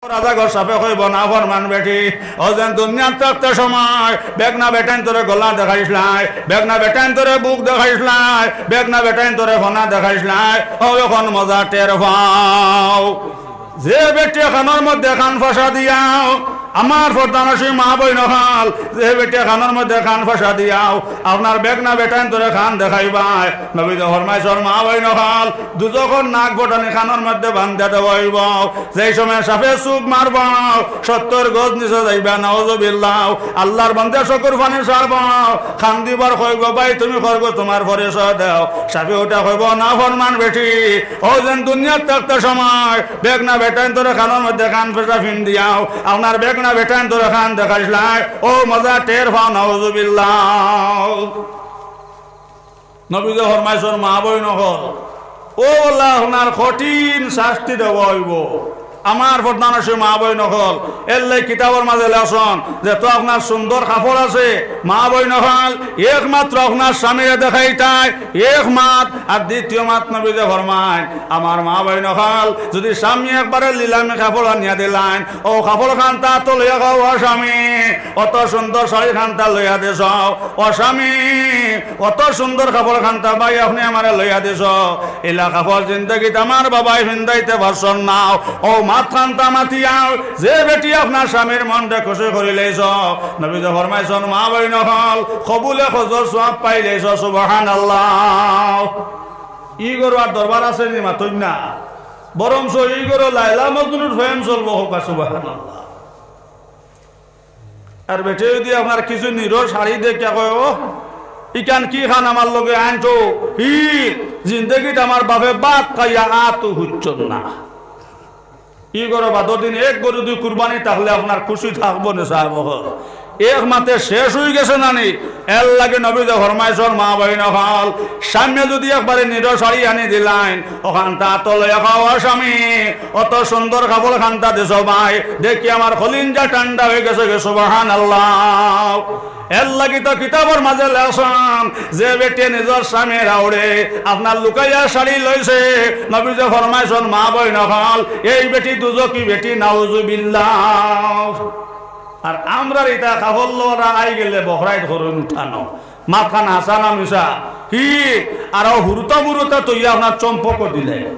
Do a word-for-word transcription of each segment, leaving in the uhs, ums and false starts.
রাজাঘর সাফে কইবো, "নাফরমান বেটি, অউ যেন দুনিয়াত থাকতে সময় বেগনা বেটাইন্তরে গলা দেখাইছলায়, বেগনা বেটাইন্তরে বুক দেখাইছলায়, বেগনা বেটাইন্তরে ফনা দেখাইছলায়, অউ অখন মজা টের পাও।" যে বেটিয়ে কানর মধ্যে কান ফাঁসা দিয়াও, আমার পর্দানশীন মা-বইন অকল, যে বেটিয়ে কানর মধ্যে কান ফাঁসা দিয়াও আপনার বেগনা বেটাইন্তরে কান দেখাইবায়, নবীয়ে ফরমাইছইন, মা-বইন অকল, দুজখর নাক বটানি কানর মধ্যে বান্ধিয়া দেওয়া অইবো। যেই সময় সাফে চুপ মারবো, সত্তর গজ নিচে যাইবা, নাউজুবিল্লাহ। আল্লার বান্দায় চকুর পানি ছাড়বো, কান্দিবার কইবো, "ভাই, তুমি করগো তুমার পরিচয় দেও।" সাফে উঠা কইবো, "নাফরমান বেটি, অউ যেন দুনিয়াত থাকতে সময় বেগনা বেটাইন্তরে কানর মধ্যে কান ফাঁসা পিন দিয়াও আপনার বেগনা বেটাইন্তরে কান দেখাইছলায়, অউ মজা টের পাও, নাউজুবিল্লাহ।" নবীয়ে ফরমাইছইন, মা-বইন অকল, অউ আল্লায় আপনার কঠিন শাস্তি দেওয়া অইবো। আমার পর্দানশীন মা-বইন অকল, এরলাগি কিতাবর মাঝে লেখছইন যে তো আপনার সুন্দর কাপড় আছে, মা-বইন অকল, একমাত্র আপনার স্বামীরে দেখাইতায় এক মাত, আর দ্বিতীয় মাত নবীয়ে ফরমাইন, আমার মা-বইন অকল, যুদি স্বামী একবারে লিলামি কাপড় আনিয়া দিলাইন, অউ কাপড় খান্তা তো লইয়া কও, "ও স্বামী, অত সুন্দর শাড়ি খান্তা লইয়া দিছো, ও স্বামী, অত সুন্দর কাপড় খান্তা ভাই আপনে আমারে লইয়া দিছো, ইলা কাপড় জিন্দেগিত আমার বাবায় পিন্দাইতে পারছইন না।" অউ মাত খান্তা মাতিয়াও যে বেটি আপনার স্বামীর মনরে খুশি করিলাইছো, নবীয়ে ফরমাইছইন, মা-বইন অকল, কবুলে হজর সওয়াব পাইলাইছো। সুবহানাল্লাহ। ই ঘরো আর দরবার আছে নি, মাতইন না। বরঞ্চ ই ঘরো লায়লা মজনুর প্রেম চলবো, কউক্কা সুবহানাল্লাহ। আর বেটিয়ে যুদি আপনার কিছু নিরো শাড়ি দেখিয়া কয়, "ও, ইখান কিখান আমার লগে আনছো? হি, জিন্দেগিত আমার বাপে ভাত খাইয়া আতো হুচ্ছইন না।" ই ঘরো বাদর দিন এক গরু দুই কুরবানি থাকলে আপনার খুশি থাকবো নি সাব অকল? এক মাতে শেষ অইগেছে না নি? এরলাগি নবীয়ে ফরমাইছইন, মা-বইন অকল, স্বামীয়ে যুদি একবারে নিরো শাড়ি আনি দিলাইন, অখানতা আতো লইয়া কও, "ও স্বামী, অত সুন্দর কাপড় খান্তা দিছো ভাই, দেখি আমার কলিঞ্জা ঠান্ডা অইগেছে গি।" সুবহানাল্লাহ। এরলাগি তো কিতাবর মাঝে লেখছইন, যে বেটিয়ে নিজর স্বামীর আউড়ে আপনার লুকাইয়া শাড়ি লইছে, নবীয়ে ফরমাইছইন, মা-বইন অকল, এই বেটি দুজখি বেটি, নাউজুবিল্লাহ। আর আমরার ইতা কাপড় লওয়ার আইগেলে বখরাইত করইন উঠানো। মাতখান হাছা না মিছা? হি, আর অউ হুরুতা মুরুতা থইয়া আপনার চম্পকও দিলে।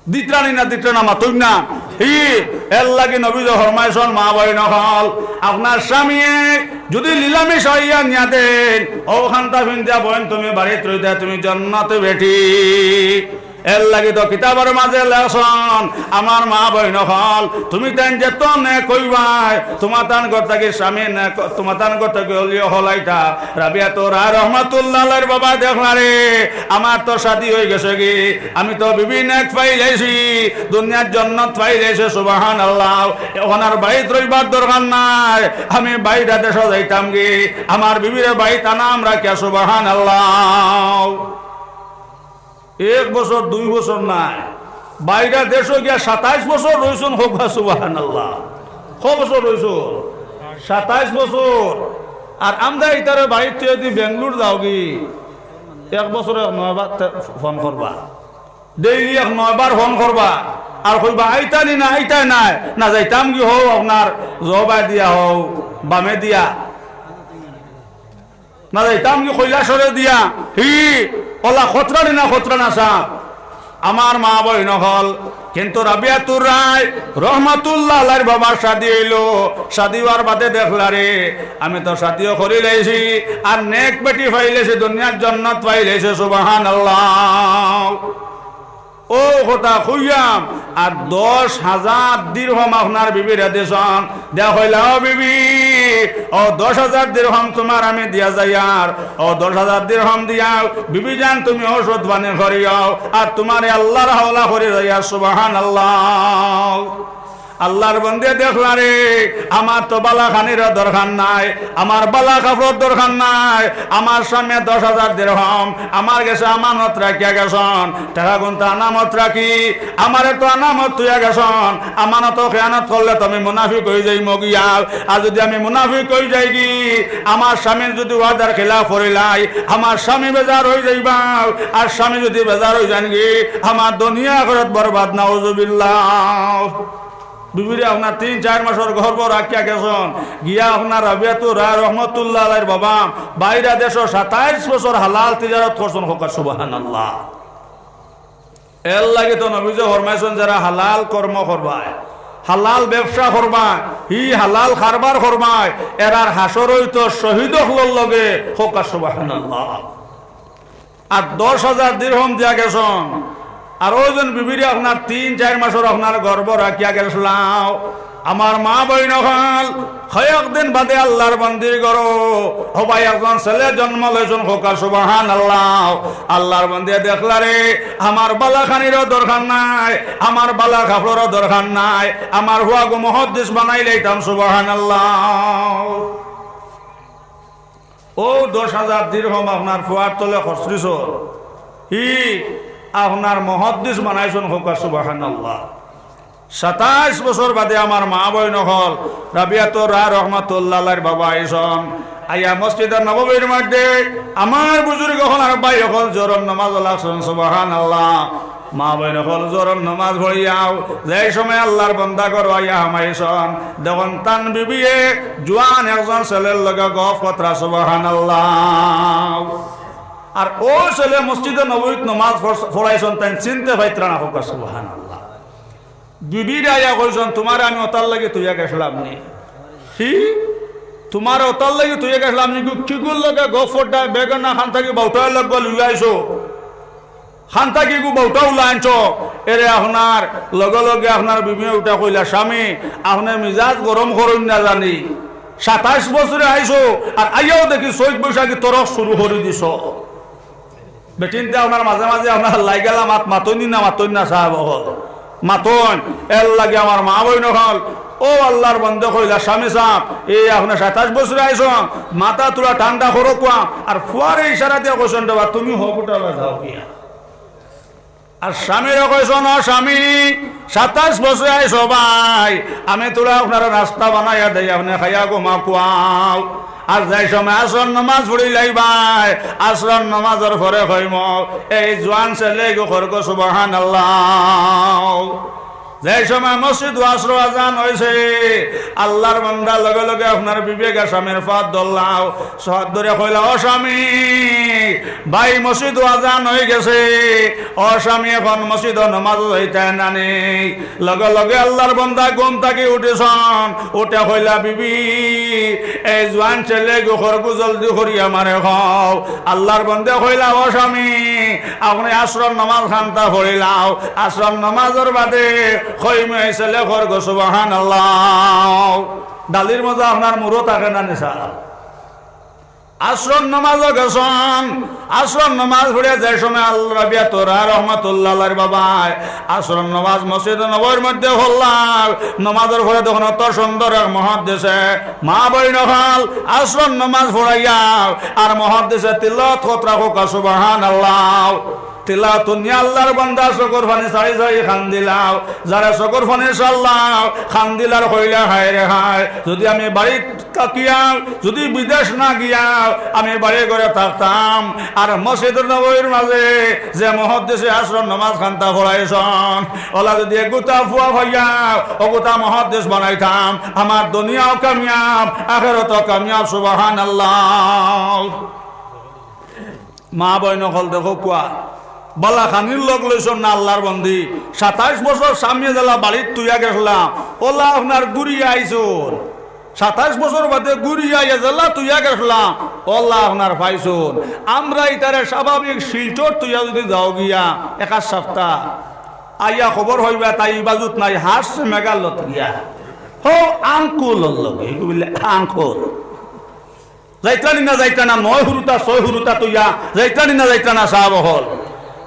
দিতরা নি না, দিতরা না, মাতইন না। হি, এরলাগি নবীয়ে ফরমাইছইন, মা-বইন অকল, আপনার স্বামীয়ে যুদি লিলামি শাড়ি আনিয়া দেইন, অউ খান্তা পিন্দিয়া বইন তুমি বাড়িত রইতায়, তুমি জন্নতি বেটি। এরলাগি তো কিতাবর মাঝে লেখছইন, আমার মা-বইন অকল, তুমিতাইন যেতো নেক অইবায়, তুমাতান ঘর থাকি স্বামী নেক, তুমাতান ঘর থাকি অলি অকল আইতা। রাবিয়াতুর রায় রহমাতুল্লাহ আলাইহির বাবায় দেখলা রে, আমার তো শাদি অইগেছে গি, আমি তো বিবি নেক পাইলাইছি, দুনিয়ার জন্নত পাইলাইছি, সুবহানাল্লাহ। অখন আর বাড়িত রইবার দরকার নাই, আমি বাইরা দেশো যাইতাম গি, আমার বিবিরে বাড়িত আনাম রাখিয়া, সুবহানাল্লাহ। এক বছর, দুই বছর নায়, বাইরা দেশো গিয়া সাতাইশ বছর রইছইন, কউক্কা সুবহানাল্লাহ। কয় বছর রইছইন? সাতাইশ বছর। আর আমরা ইতারে বাড়িত থুইয়া যুদি বেঙ্গালুর যাওগি, এক বছরে নয়বার তে-, ফোন করবা, ডেইলি এক নয়বার ফোন করবা, আর কইবা, "আইতা নি না, আইতায় নায়, না যাইতাম গি হউ আপনার জবায় দিয়া হউ, বামে দিয়া।" না যাইতাম গি কৈলাসহরে দিয়া, হি, অলা খতরা নি না, খতরা না সাব। আমার মা-বইন অকল, কিন্তু রাবিয়াতুর রায় রহমাতুল্লাহ আলাইহির বাবার শাদি অইলো, শাদি অওয়ার বাদে দেখলা রে, আমি তো শাদিও করিলাইছি, আর নেক বেটি পাইলাইছি, দুনিয়ার জন্নত পাইলাইছি, সুবহানাল্লাহ। অউ কথা কইয়াম, আর দশ হাজার দিরহম আপনার বিবিরে দিছইন। দেওয়া কইলা, "ও বিবি, অউ দশ হাজার দিরহম তুমার আমি দিয়া যাইয়ার, অউ দশ হাজার দিরহম দিয়া বিবি জান তুমি অষুধ পানি করিও, আর তুমারে আল্লার হাওলা করি যাইয়ার।" সুবহানাল্লাহ। আল্লার বন্দায় দেখলা রে, আমার তো বালা খানিরও দরকার নাই, আমার বালা কাপড়র দরকার নাই, আমার স্বামীয়ে দশ হাজার দিরহম আমার গেছে আমানত রাখিয়া গেছইন, টেকাগুনতা আনামত রাখি, আমারে তো আনামত থুইয়া গেছইন, আমানতো খেয়ানত করলে তো আমি মুনাফিক অইযাইমু গিয়া। আর যুদি আমি মুনাফিক অইযাইগি, আমার স্বামীর যুদি ওয়াদার খিলাফ করিলাই, আমার স্বামী বেজার অইযাইবা, আর স্বামী যুদি বেজার অইযাইন গি, আমার দুনিয়া আখিরাত বরবাদ, নাউজুবিল্লাহ। বিবিরে আপনার তিন চাইর মাসর গর্ভ রাখিয়া গেছইন, গিয়া আপনার রাবিয়াতুর রায় রহমতুল্লাহ আলাইহির বাবা বাইরা দেশো সাতাইশ বছর হালাল তিজারত করছইন, কউক্কা সুবহানাল্লাহ। এরলাগি তো নবীজিয়ে ফরমাইছইন, যেরা হালাল কর্ম করবায়, হালাল ব্যবসা করবায়, হি হালাল কারবার করবায়, এরার হাশর অইতো শহীদ অকলর লগে, কউক্কা সুবহানাল্লাহ। আর দশ হাজার দিরহম দিয়া গেছইন। আর অউ যেন বিবিরে আপনার তিন চাইর মাসর আপনার গর্ভ রাখিয়া গেছলাও, আমার মা-বইন অকল, কয়েকদিন বাদে আল্লার বন্দির ঘরো হবায় একজন ছেলে জন্ম লইছইন, কউক্কা সুবহানাল্লাহ। আল্লার বন্দিয়ে দেখলা রে, আমার বালা খানিরও দরকার নাই, আমার বালা কাপড়রও দরকার নাই, আমার ফুয়াগু মুহাদ্দিস বানাইলাইতাম, সুবহানাল্লাহ। অউ দশ হাজার দিরহম আপনার ফুয়ার তলে খরচ করিছইন, হি আপনার মুহাদ্দিস বানাইছইন, কউক্কা সুবহানাল্লাহ। সাতাইশ বছর বাদে আমার মা-বইন অকল, রাবিয়াতুর রায় রহমতুল্লাহ আলাইহির বাবা আইছইন, আইয়া মসজিদে নববীর মধ্যে আমার বুজুর্গ অকল আর ভাই অকল জোহরর নমাজো লাগছইন, সুবহানাল্লাহ। মা-বইন অকল জোহরর নমাজ পড়িয়াও, যেই সময় আল্লার বন্দা ঘরো আইয়া হামাইছইন, দেখইন তান বিবিয়ে জোয়ান একজন ছেলের লগে গফ কররা, সুবহানাল্লাহ। আর অউ ছেলে মসজিদে নববীত নমাজ পড়-, পড়াইছইন, তাইন চিনতে পাইতরা না, কউক্কা সুবহানাল্লাহ। বিবিরে আইয়া কইছইন, "তুমারে আমি অতার লাগি থইয়া গেছলাম নি?" "হি? তুমারে অতার লাগি থইয়া গেছলাম নি? কিগুর লগে গফ কররায়, বেগানা খান থাকি বাউটার লগে লইয়া আইছো?" খান থাকি গু বাউটা উলা আনছো, এরে আপনার লগে লগে আপনার বিবিয়ে উঠা কইলা, "স্বামী, আপনে মিজাজ গরম করইন না জানি, সাতাইশ বছরে আইছো, আর আইয়াও দেখি চৈত বৈশাখী তরফ শুরু করি দিছো।" বেটিন্তে আপনার মাঝে মাঝে আপনার লাই গেলা মাত মাতইন না, মাতইন না সাব অকল, মাতইন। এরলাগি আমার মা-বইন অকল, অউ আল্লার বন্দে কইলা, "স্বামী সাব, এই আপনে সাতাইশ বছরে আইছইন, মাথা তুলা ঠান্ডা করউক্কা।" আর ফুয়ারে ইশারা দিয়া কইছইন, "রে বা, তুমি হক উঠাবা যাও গিয়া।" আর স্বামীরে কইছইন, "ও স্বামী, সাতাইশ বছরে আইছো ভাই, আমি তুলা আপনারে নাস্তা বানাইয়া দেই, আপনে খাইয়া ঘুমাউক্কা। আর যেই সময় আসর নমাজ পড়িলাইবায়, আসর নমাজর পরে কইমু।" এই জোয়ান ছেলেগু কউক্কা সুবহানাল্লাহ। যেই সময় মসজিদো আসর আজান অইছে, আল্লার বন্দা লগে লগে আপনার বিবিয়ে গিয়া স্বামীর পাও ধরলাও, পাও ধরিয়া কইলা, "ও স্বামী, ভাই মসজিদো আজান অইগেছে, ও স্বামী অখন মসজিদো নমাজো যাইতায় না নি?" লগে লগে আল্লার বন্দা ঘুম থাকি উঠিছইন, উঠিয়া কইলা, "বিবি, এই জোয়ান ছেলেগু কউক্কা, জলদি করি আমারে কও।" আল্লার বন্দায় কইলা, "ও স্বামী, আপনে আসরর নমাজ খান্তা পড়িলাও, আসরর নমাজর বাদে কইমু।" এই ছেলে কউক্কা সুবহানাল্লাহ। ডালির মজা আপনার মুড়ো থাকে না নি সাব? আসরর নমাজো গেছইন, আসরর নমাজ পড়িয়া যে সময় আল রাবিয়াতুর রায় রহমাতুল্লাহ আলাইহির বাবায় আসরর নমাজ মসজিদে নববীর মধ্যে পড়লা। নমাজর পরে দেখইন অত সুন্দর এক মুহাদ্দিসে, মা-বইন অকল, আসরর নমাজ পড়াইয়া আর মুহাদ্দিসে তিলাওয়াত কররা, কউক্কা সুবহানাল্লাহ। তিলাওয়াত হুনিয়া আল্লার বন্দা চকুর পানি ছাড়ি ছাড়ি কান্দিলাও। যারা চকুর পানি ছাড়লাও, কান্দিলাও আর কইলা, "হায় রে হায়, যুদি আমি বাড়িত থাকিয়াও, যুদি বিদেশ না গিয়াও, আমি বাড়ি ঘরে থাকতাম।" আর মসজিদে নববীর মাঝে যে মুহাদ্দিসে আসরর নমাজ খান্তা পড়াইছইন, অলা যুদি এগুতা ফুয়া পাইয়াও, অগুতা মুহাদ্দিস বানাইতাম, আমার দুনিয়াও কামিয়াব, আখেরাতও কামিয়াব। সুবহানাল্লাহ। মা-বইন অকল দেখউক্কা, বালা খানির লগ লইছইন না আল্লার বন্দি। সাতাইশ বছর স্বামীয়ে যেলা বাড়িত থইয়া গেছলা, অলা আপনার ঘুরিয়া আইছইন। সাতাইশ বছর বাদে ঘুরিয়া আইয়া যেলা থইয়া গেছলা, অলা আপনার পাইছইন। আমরা ইতারে স্বাভাবিক শিলচর থইয়া যুদি যাও গিয়া এক আধ সাপ্তা, আইয়া খবর পাইবা তাই ই বাজুত নাই, হারছে মেঘালয়ত গিয়া। হউ আঙ্কুলর লগে, ইগু বুলে আঙ্কুল। যাইতরা নি না যাইতরা না, নয় হুরুতা, ছয় হুরুতা থইয়া যাইতরা নি না যাইতরা না সাব অকল।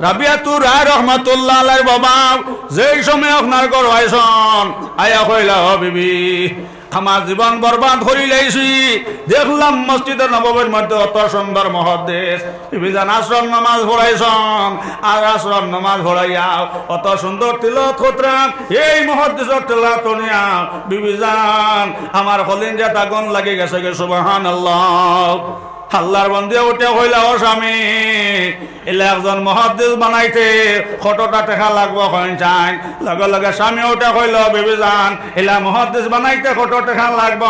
রাবিয়াতুর রায় রহমাতুল্লাহ আলাইহির বাবা যেই সময় আপনার ঘরো আইছইন, আইয়া কইলা, "ও বিবি, আমার জীবন বরবাদ করিলাইছি, দেখলাম মসজিদে নববীর মধ্যে অত সুন্দর মুহাদ্দিস, বিবিজান আসরর নমাজ পড়াইছইন, আর আসরর নমাজ পড়াইয়া অত সুন্দর তিলাওয়াত কররা, এই মুহাদ্দিসর তিলাওয়াত হুনিয়া, বিবিজান, আমার কলিজাত আগুন লাগি গেছেগি।" সুবহানাল্লাহ। আল্লার বন্দিয়ে উঠে কইলা, "ও স্বামী, ইলা একজন মুহাদ্দিস বানাইতে কতটা টেকা লাগবো কইন চাইন?" লগে লগে স্বামী উঠে কইলা, "বিবি জান, ইলা মুহাদ্দিস বানাইতে কত টেকা লাগবো?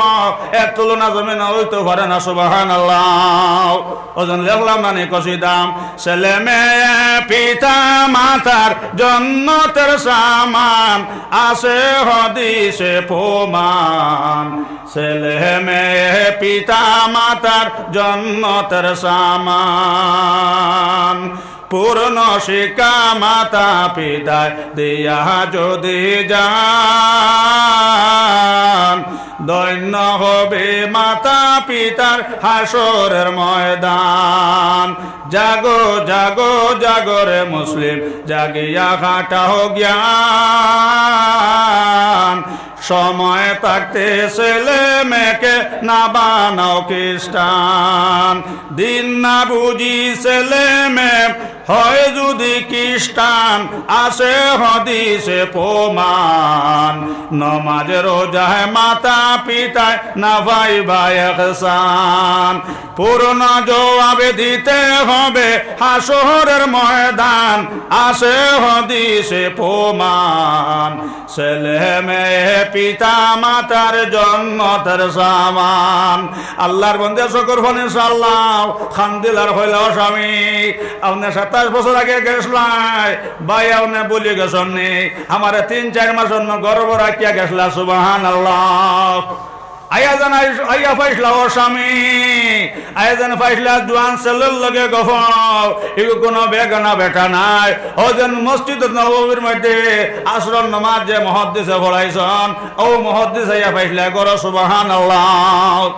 এর তুলনা জমিনো অইতো পারে না।" সুবহানাল্লাহ। ওজন লেখলাম নানি কসিদাম, ছেলে মেয়ে পিতা মাতার জন্নতের সামান, আছে হাদিসে প্রমাণ। ছেলে মেয়ে পিতা মাতার জন্নতের সামান, পূর্ণ শিক্ষা মাতা পিতায় দিয়া যদি যান, ধন্য হবে মাতা পিতার হাসরের ময়দান। জাগো, জাগো, জাগো রে মুসলিম, জাগিয়া খাটাও জ্ঞান। সময় থাকতে ছেলে মেয়েকে না বানাও খ্রিস্টান। দিন না বুঝি ছেলে মেয়ে হয় যদি খ্রিস্টান, আছে হাদিসে প্রমাণ। নমাজ রোজায় মাতা পিতায় না পাইবা এহসান। পূর্ণ জবাব দিতে হবে হাসরের ময়দান, আছে হাদিসে প্রমাণ। ছেলে মেয়ে পিতা মাতার জন্নতের সামান। আল্লার বন্দে শুকুর ফানি সাল্লাও, খান্দিলার কইলা, "ও স্বামী, আপনে সাতাইশ বছর আগে গেছলায়, ভাই আপনে ভুলি গেছইন নি? আমারে তিন চাইর মাস অন্য গর্ভ রাখিয়া গেছলা।" সুবহানাল্লাহ। আইয়া যেন আইস-, আইয়া পাইছলা, ও স্বামী, আইয়া যেন পাইছলা জোয়ান ছেলের লগে গফ, ইগু কুনু বেগানা বেটা নায়। ও যেন মসজিদ নববীর মধ্যে আসরর নমাজ যে মুহাদ্দিসে পড়াইছইন, ও মুহাদ্দিস আইয়া পাইছলা, করো সুবহানাল্লাহ।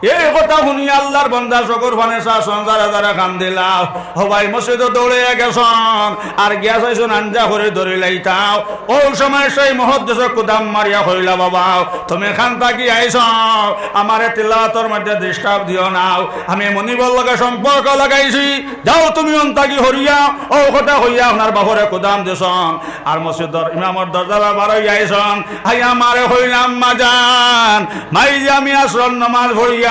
এই কথা হুনিয়া আল্লার বন্দা শুকুর ফানি সাল্লাও জারে জারে খান্দিলা। ও ভাই, মসজিদো দৌড়াইয়া গেছইন, আর গিয়া চাইছইন আঞ্জা করি ধরিলাইতা। ও সময় সেই মুহাদ্দিসে কুদাম মারিয়া কইলা, "বাবা, তুমি খান থাকি আইছো, আমারে তিলাওয়াতর মধ্যে disturb দিও না, আমি মনিবর লগে সম্পর্ক লাগাইছি, যাও তুমি অন থাকি হরিয়া।" ও কথা কইয়া আপনার বাপরে কুদাম দিছইন, আর মসজিদর ইমামর দরজালা বারইয়া আইছইন, আইয়া মারে কইলা, "আম্মা জান, মাই যে আমি আসরর নমাজ পড়িয়া,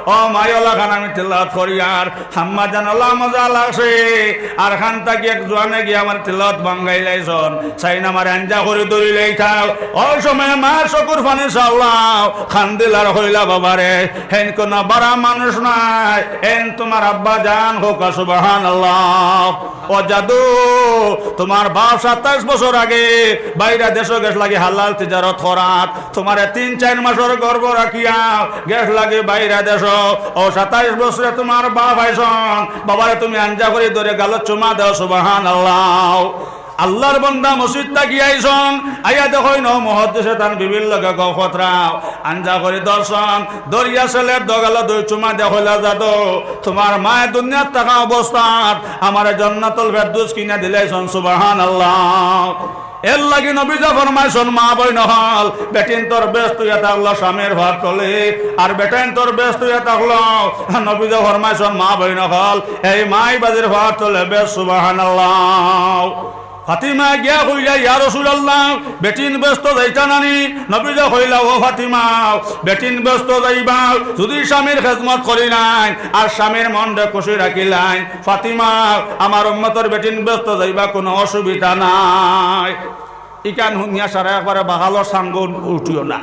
ও মাই অলা খান আমি তিলাওয়াত করিয়ার, আম্মা জান অলা মজা লাগছে, আর খান থাকি এক জোয়ানে গিয়া আমার তিলাওয়াত ভাঙ্গাইলাইছইন, চাইন আমারে আঞ্জা করি ধরিলাইতা।" ও সময় মা শুকুর ফানি সাল্লাও খান্দিলার কইলা, "বাবারে, হেন কুনু বাড়া মানুষ নায়, এন তুমার আব্বা জান কউক্কা।" সুবহানাল্লাহ। ও জাদু, তুমার বাপ সাতাইশ বছর আগে বাইরা দেশো গেছলাগি হালাল তিজারত করাত, তুমারে তিন চাইর মাসর গর্ভ রাখিয়া গেছলাগি বাইরা দেশো। ও সাতাইশ বছরে তুমার বাপ আইছইন, বাবারে তুমি আঞ্জা করি ধরি গালো চুমা দেও। সুবহানাল্লাহ। আল্লার বন্দা মসজিদ থাকি আইছইন, আইয়া দেখইন ও মুহাদ্দিসে তান বিবির লগে গফ কররা, আঞ্জা করি ধরছইন, ধরিয়া ছেলের দুগালো দুই চুমা দিয়া কইলা, "জাদু, তুমার মায়ে দুনিয়াত থাকা অবস্থাত আমারে জান্নাতুল ফেরদৌস কিনা দিলাইছইন।" সুবহানাল্লাহ। এরলাগি নবীজি ফরমাইছইন, মা বইন অকল, বেটিন্তর বেহেস্ত অইয়া থাকলো স্বামীর পাওর তলে, আর বেটাইন্তর বেহেস্ত অইয়া থাকলো, নবীজি ফরমাইছইন, মা বইন অকল, এই মাই বাজির পাওর তলে বেহেস্ত। সুবহানাল্লাহ। ফাতিমায় গিয়া কইলা, "ইয়া রাসুলাল্লাহ, বেটিন বেহেস্ত যাইতা নানি?" নবীজি কইলা, "ও ফাতিমা, বেটিন বেহেস্ত যাইবা, যুদি স্বামীর খেদমত করিলাইন আর স্বামীর মনরে খুশি রাখিলাইন, ফাতিমা, আমার উম্মতর বেটিন বেহেস্ত যাইবা, কুনু অসুবিধা নাই।" ইখান হুনিয়া সারা একবারে বাগালর সাঙ্গ উঠিও না।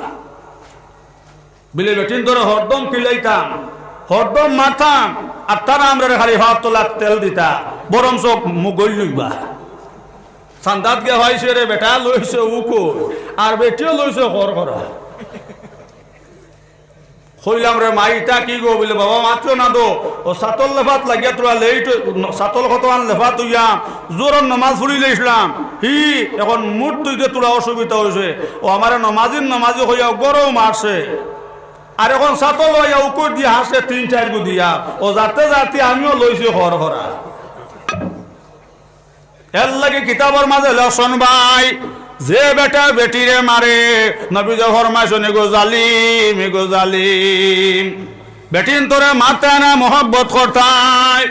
বিলে বেটিন্তরে হরদম কিলাইতাম, হরদম মারতাম, আর তারা আমরারে খালি পাওর তলাত তেল দিতা, বরঞ্চ মুগল লইবা। চান্দাত গিয়া পাইছে রে বেটা লইছে উকো, আর বেটিও লইছে খরখরা। কইলাম, "রে মাই, ইতা কিগু?" বুলে, "বাবা, মাতিও না দো, অউ ছাতর লেফাত লাগিয়া থুড়া late অই-, ছাতর কতখান লেফাত অইয়া জোহরর নমাজ পড়িলাইছলাম, হি অখন মুট ধুইতে থুড়া অসুবিধা অইছে, অউ আমারে নমাজির নমাজি কইয়া ঘরও মারছে।" আর অখন ছাতর লইয়া উকর দিয়া হারছে তিন চাইরগু দিয়া। অউ যাতে যাতে আমিও লইছি খরখরা। এরলাগি কিতাবর মাজে লেখছইন ভাই, যে বেটায় বেটিরে মারে, নবীজি ফরমাইছইন, "ইগু জালিম, ইগু জালিম।" বেটিন্তরে মারতায় না, মহব্বত করতায়।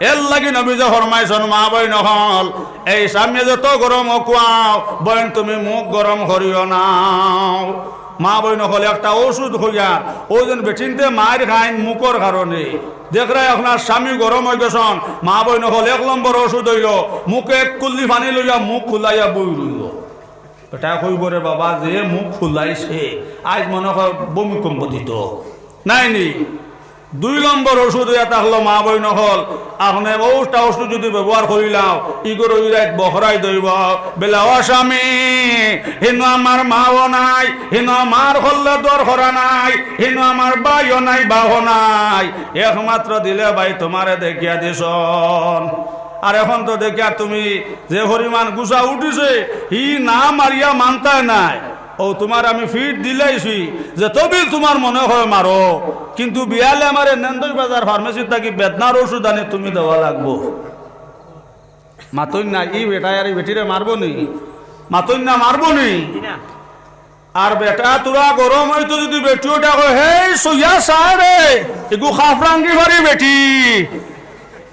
এরলাগি নবীজি ফরমাইছইন, মা বইন অকল, এই স্বামীয়ে যত গরম অউক্কা, বইন তুমি মুখ গরম করিও না। মা বইন অকল, একটা ঔষধ কইয়ার, অউ যেন বেটিন্তে মাইর খাইন মুখর কারণে। দেখরায় আপনার স্বামী গরম অইগেছন, মা বইন অকল, এক নম্বর ঔষধ অইলো মুখো এক কুল্লি পানি লইয়া মুখ ফুলাইয়া বই রইবো। বেটায় কইবো, "রে বাবা, যে মুখ ফুলাইছে, আইজ মনো কর ভূমিকম্প দিতো।" নায় নি? দুই নম্বর ঔষধ অইয়া থাকলো, মা বইন অকল, আপনে অউটা ঔষধ যুদি ব্যবহার করিলাও, ইগর অউ রাইত বখরাই দইবো। বেলা, "ও স্বামী, হিনো আমার মাও নাই, হিনো আমার কল্লে দর করা নাই, হিনো আমার ভাইও নাই, বাও নাই, একমাত্র দিলে ভাই তুমারে দেখিয়া দিছন। আর এখন তো দেখিয়া তুমি যে পরিমাণ গুছা উঠিছে, হি না মারিয়া মানতায় নায়।" অউ তুমার আমি ফিট দিলাইছি, যে তবিল তুমার মনে কয় মারো, কিন্তু বিয়ালে আমারে নেন্দই বাজার ফার্মেসি থাকি বেদনার ঔষধ আনি তুমি দেওয়া লাগবো। মাতইন না, ই বেটায় আর ই বেটিরে মারবো নি? মাতইন না, মারবো নি? আর বেটা তুরা গরম অইতো যুদি বেটি অটা কয়, "হেই সইয়া সারে, ইগু খাফরাঙ্গি ফারি বেটি,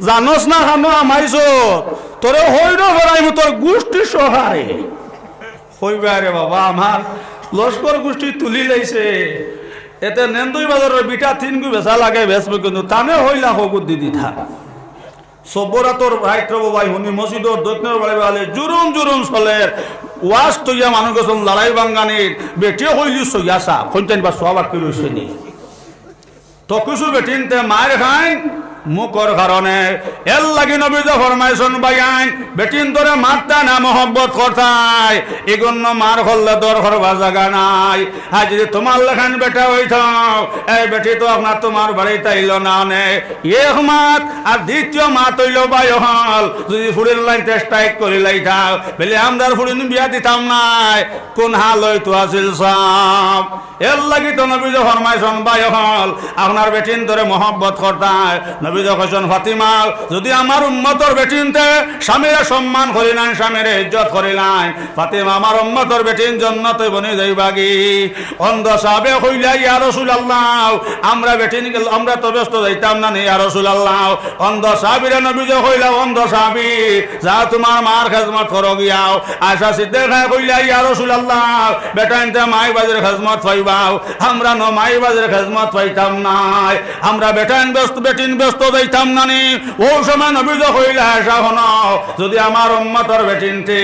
জানোস না খানো আমাইছো, তোরে হইরো ফেরাইমু তোর গুষ্টি সহারে।" কইবা, "রে বাবা, আমার লস্কর গুষ্টি তুলি লাইছে।" এতে নেন্দুই বাজারর বিটা তিনগু বেচা লাগে বেচবো, কিন্তু তানে হইলা হগুত দি দিতা। সব্বরাতর রাইত রবো ভাই হুনি মসজিদর দক্ষিণর বাড়ি বালে জুরুম জুরুম চলের। ওয়াজ তইয়া মানুষ গেছন লড়াই বাঙ্গানির, বেটিয়ে কইলি সইয়া সাব, কইনতেন বা সওয়াব আটকি রইছে নি। তো কিছু বেটিন্তে মাইর খাইন মুখর কারণে। এর লাগি নবীজি ফরমাইছন, ভাইয়াইন, বেটিন্তরে মারতায় না, মহব্বত করতায়। ইগুন মার করলে দর করবার জাগা নাই। আর যুদি তুমার লাখান বেটা অইতো, এই বেটি তো আপনার তুমার বাড়িত আইলো না নে। এক মাত, আর দ্বিতীয় মাত অইলো, ভাই অকল, যুদি ফুড়ির লাইনতে স্ট্রাইক করি লাইতাও, বেলে আমরার ফুড়িন বিয়া দিতাম নায়। কুন হাল অইতো আছিল সাব? এর লাগি তো নবীজি ফরমাইছন, ভাই অকল, আপনার বেটিন্তরে মহব্বত করতায়। নবীজি কইছন, ফাতিমা, যুদি আমার উম্মতর বেটিন্তে স্বামীরে সম্মান করিলাইন, স্বামীরে ইজ্জত করিলাইন, ফাতিমা, আমার উম্মতর বেটিন জন্নতো বনি যাইবাগি। অন্ধ সাবে কইলা, ইয়া রাসুলাল্লাহ, আমরা বেটিন গেল, আমরা তো বেহেস্তো যাইতাম না নি, ইয়া রাসুলাল্লাহ। অন্ধ সাবিরে নবীজি কইলা, অন্ধ সাবি, যাও তুমার মার খেজমত করো গিয়াও। আয়েশা সিদ্দিকায় কইলা, ইয়া রাসুলাল্লাহ, বেটাইন্তে মাই বাজির খেজমত পাইবাও, আমরা নু মাই বাজির খেজমত পাইতাম নায়, আমরা বেটাইন বেহেস্তো, বেটিন বেহেস্তো যাইতাম না নি। অউ সময় নবীজি কইলা, আয়েশা হুনো, যুদি আমার উম্মতর বেটিন্তে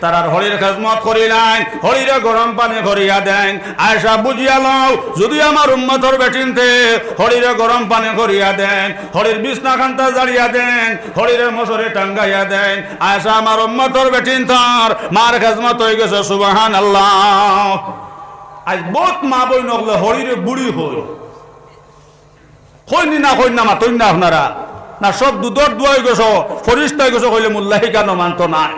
তারার হড়ির খেজমত করিলাইন, হড়িরে গরম পানি করিয়া দেইন। আয়েশা বুঝিয়া লও, যুদি আমার উম্মতর বেটিন্তে হড়িরে গরম পানি করিয়া দেইন, হড়ির বিছনা খান্তা ঝাড়িয়া দেইন, হড়িরে মশারি টাঙ্গাইয়া দেইন, আয়েশা আমার উম্মতর বেটিন্তর মার খেজমত অইগেছে, সুবহানাল্লাহ। আইজ বউত মা বইন অকলে হড়িরে বুড়ি কইন। কইন নি না, কইন না, মাতইন না আপনারা। না সব দুধর দুয়া অইগেছো, ফরিস্তা অইগেছো কইলে মুল্লায় কেনে মানতো নায়।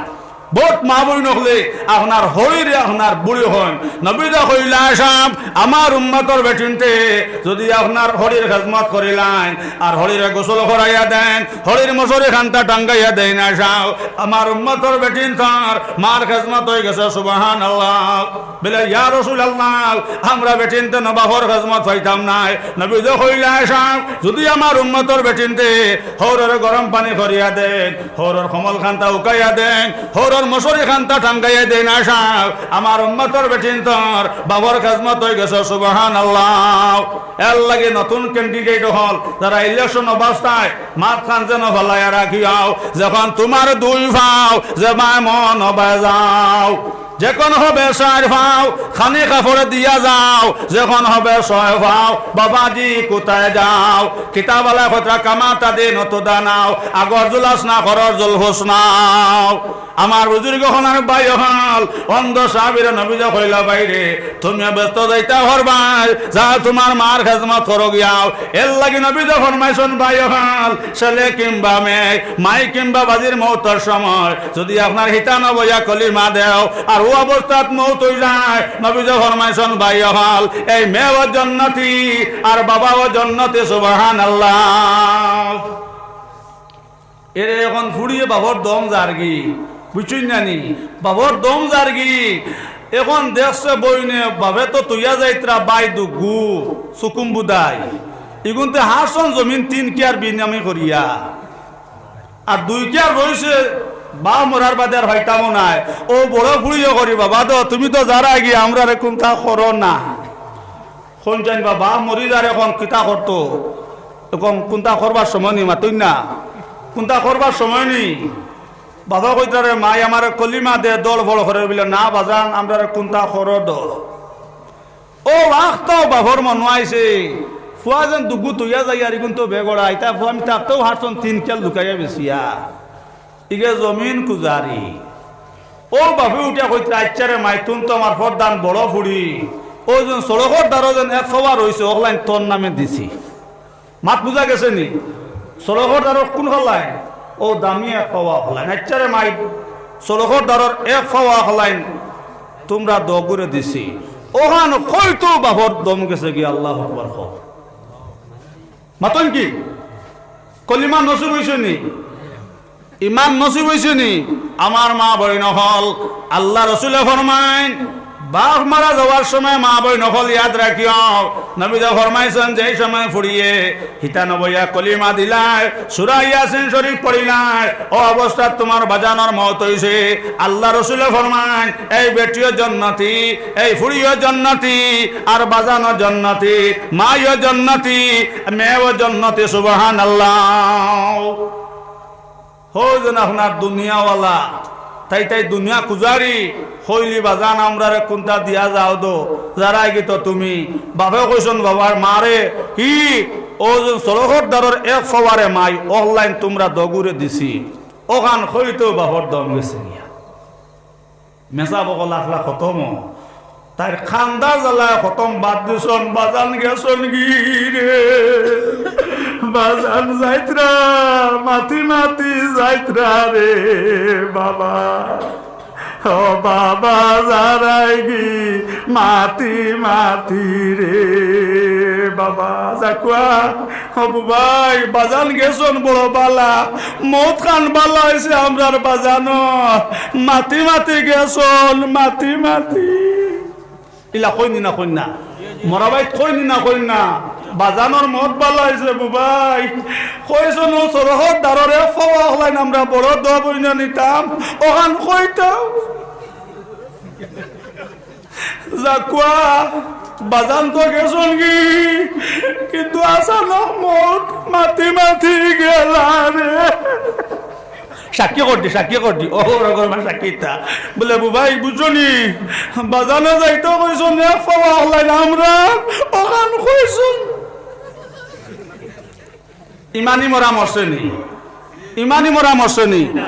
বউত মা বইন অকলে আপনার হড়িরে আপনার বুড়ি কইন। নবীজি কইলা, আয়েশা, আমার উম্মতর বেটিন্তে যুদি আপনার হড়ির খেজমত করিলাইন, আর হড়িরে গোসল করাইয়া দেইন, হড়ির মশারি খান্তা টাঙ্গাইয়া দেইন, আয়েশা, আমার উম্মতর বেটিন্তর মার খেজমত অইগেছে, সুবহানাল্লাহ। বেলে, ইয়া রাসুলাল্লাহ, আমরা বেটিন্তে নু বাফর খেজমত পাইতাম নায়। নবীজি কইলা, আয়েশা, যুদি আমার উম্মতর বেটিন্তে হউররে গরম পানি করিয়া দেইন, হউরর কমল খান্তা উকাইয়া দেইন, হউরর মশারি খান্তা টাঙ্গাইয়া দেইন, আয়েশা, আমার উম্মতর বেটিন্তর বাফর খেজমত অইগেছে, সুবহানাল্লাহ। এর লাগি নতুন ক্যান্ডিডেট অকল, যারা ইলেকশন অবস্থায় মাতখান যেন ফালাইয়া রাখিয়াও, যখন তুমার দুই পাও যে বায় মনো বায় যাও, যখন হবে চাইর পাও, খানি কাপড় দিয়া যাও, যখন হবে ছয় পাও, বাবাজি কোথায় যাও? কিতাব আলা খতরা কামা তাদিনু তুদানু, আগর জুলাস না, করর জুলফুস নাও। আমার বুজুর্গ অকল আর ভাই অকল, অন্ধ সাবিরে নবীজি কইলা, ভাইরে, তুমিও বেহেস্তো যাইতা পারবায়, যাও তুমার মার খেজমত করো গিয়াও। এর লাগি নবীজি ফরমাইছন, ভাই অকল, ছেলে কিংবা মেয়ে, মাই কিংবা বাজির মউতর সময় যুদি আপনার হিতা নু বইয়া কলিমা দেও, আর অউ অবস্থাত মউত অইযায়, নবীজি ফরমাইছন, ভাই অকল, এই মেয়েও জন্নতি আর বাবাও জন্নতি, সুবহানাল্লাহ। এরে অখন ফুড়িয়ে বাফর দম যারগি, বুঝছইন না নি? বাফর দম যারগি। অখন দেখছে বইনে, বাফে তো থইয়া যাইত্রা ভাই দুগু, সুকুম বুদাই। ইগুনতে হারছন জমিন তিন কিয়ার বেইমানি করিয়া। আর দুই কিয়ার রইছে বাপ মরার বাদে আর পাইতামও নায়। অউ বড় ফুড়িয়ে করি, "বাবা দো, তুমি তো যারায়গি, আমরারে কুন্তা করো না।" কইন চাইন বা, বাপ মরি যার, অখন কিতা করতো? অখন কুন্তা করবার সময় নি, মাতইন না। কুন্তা করবার সময় নি। বাবা কইতরা রে, "মাই আমারে কলিমা দে, দড় ফড় করে।" বলে, "না বাজান, আমরারে কুন্তা করো দো।" অউ আখতাও বাপর মনো আইছে, ফুয়া যেন দুগু তইয়া যাইয়ার, ইগুন তো বেগড়া, ইতা ফুয়া আমি থাকতেও হারছন তিন খেল লুকাইয়া বেচিয়া। ইগে জমিন কুজারি। অউ বাপে উঠিয়া কইতরা, "আইচ্ছা রে মাই, তুন তো আমার প্রধান বড় ফুড়ি। অউ যেন সড়কর ধারো যেন এক ফাওয়া রইছে, অখলাইন তোর নামে দিছি।" মাত বুঝা গেছে নি? সড়কর ধারর কুন ফালাইন? অউ দামি এক ফাওয়া অখলাইন। "আইচ্ছা রে মাই, সড়কর ধারর এক ফাওয়া অখলাইন তুমরা দগুরে দিছি।" অখান কইতেউ বাপর দম গেছে গিয়া। আল্লাহু আকবার কও। মাতইন কি? কলিমা নসিব অইছে নি? ইমান নসিব অইছে নি? আমার মা বইন অকল, আল্লার রসুলে ফরমাইন, বাপ মারা যাওয়ার সময় মা বইন অকল ইয়াদ রাখিও, নবীয়ে ফরমাইছইন, যেই সময় ফুড়িয়ে হিতা নবইয়া কলিমা দিলায়, সূরা ইয়াসিন শরীফ পড়িলায়, অউ অবস্থাত তুমার বাজানর মউত অইছে, আল্লার রসুলে ফরমাইন, এই বেটিও জন্নতি, এই ফুড়িও জন্নতি, আর বাজানও জন্নতি, মাইও জন্নতি, মেয়েও জন্নতি। সুবহানাল্লাহ। হউ যেন আপনার দুনিয়াওয়ালা, তাই তাই দুনিয়া কুজারি, কইলি বাজান আমরারে কুন্তা দিয়া যাও দো, যারায়গি তো তুমি। বাপে কইছইন বাবার মারে, কি, অউ যেন সড়কর ধারর এক ফাওয়ারে মাই, অখলাইন তুমরা দগুরে দিছি। অখান কইতেউ বাপর দম গেছে গিয়া। মেসাব অকল আখলা খতম। তাইর কান্দার জ্বালায় খতম বাদ দিছইন, বাজান গেছইন গি রে। বাজান যাইতরা, মাতি মাতি যাইতরা রে বাবা। ও বাবা যারায়গি মাতি মাতি রে বাবা। যাকুয়া, ও বুবাই, বাজান গেছইন বড় বালা, মউত খান বালা অইছে আমরার বাজানর। মাতি মাতি গেছইন, মাতি মাতি। ইলা কইন নি না কইন না? মরা বাইত কইন নি না কইন না? বাজানর মউত বালা অইছে বুবাই। কইছইন অউ সড়কর ধারর এক ফাওয়া অখলাইন আমরা বড় দো বইনা নিতাম, অখান কইতাম। যাকুয়া, বাজান তো গেছইন গি, কিন্তু আচানক মউত মাতি মাতি গেলা রে। সাক্ষী করি দি, সাক্ষী করি দি, ও রকম সাক্ষী তা। বলে, বুবাই, বুঝছো নি? বাজানে যাইতো কইছইন, এক ফাওয়া অখলাইন আমরা, অখান কইছইন। ইমানি মরা মরছে নি? ইমানি মরা মরছে নি?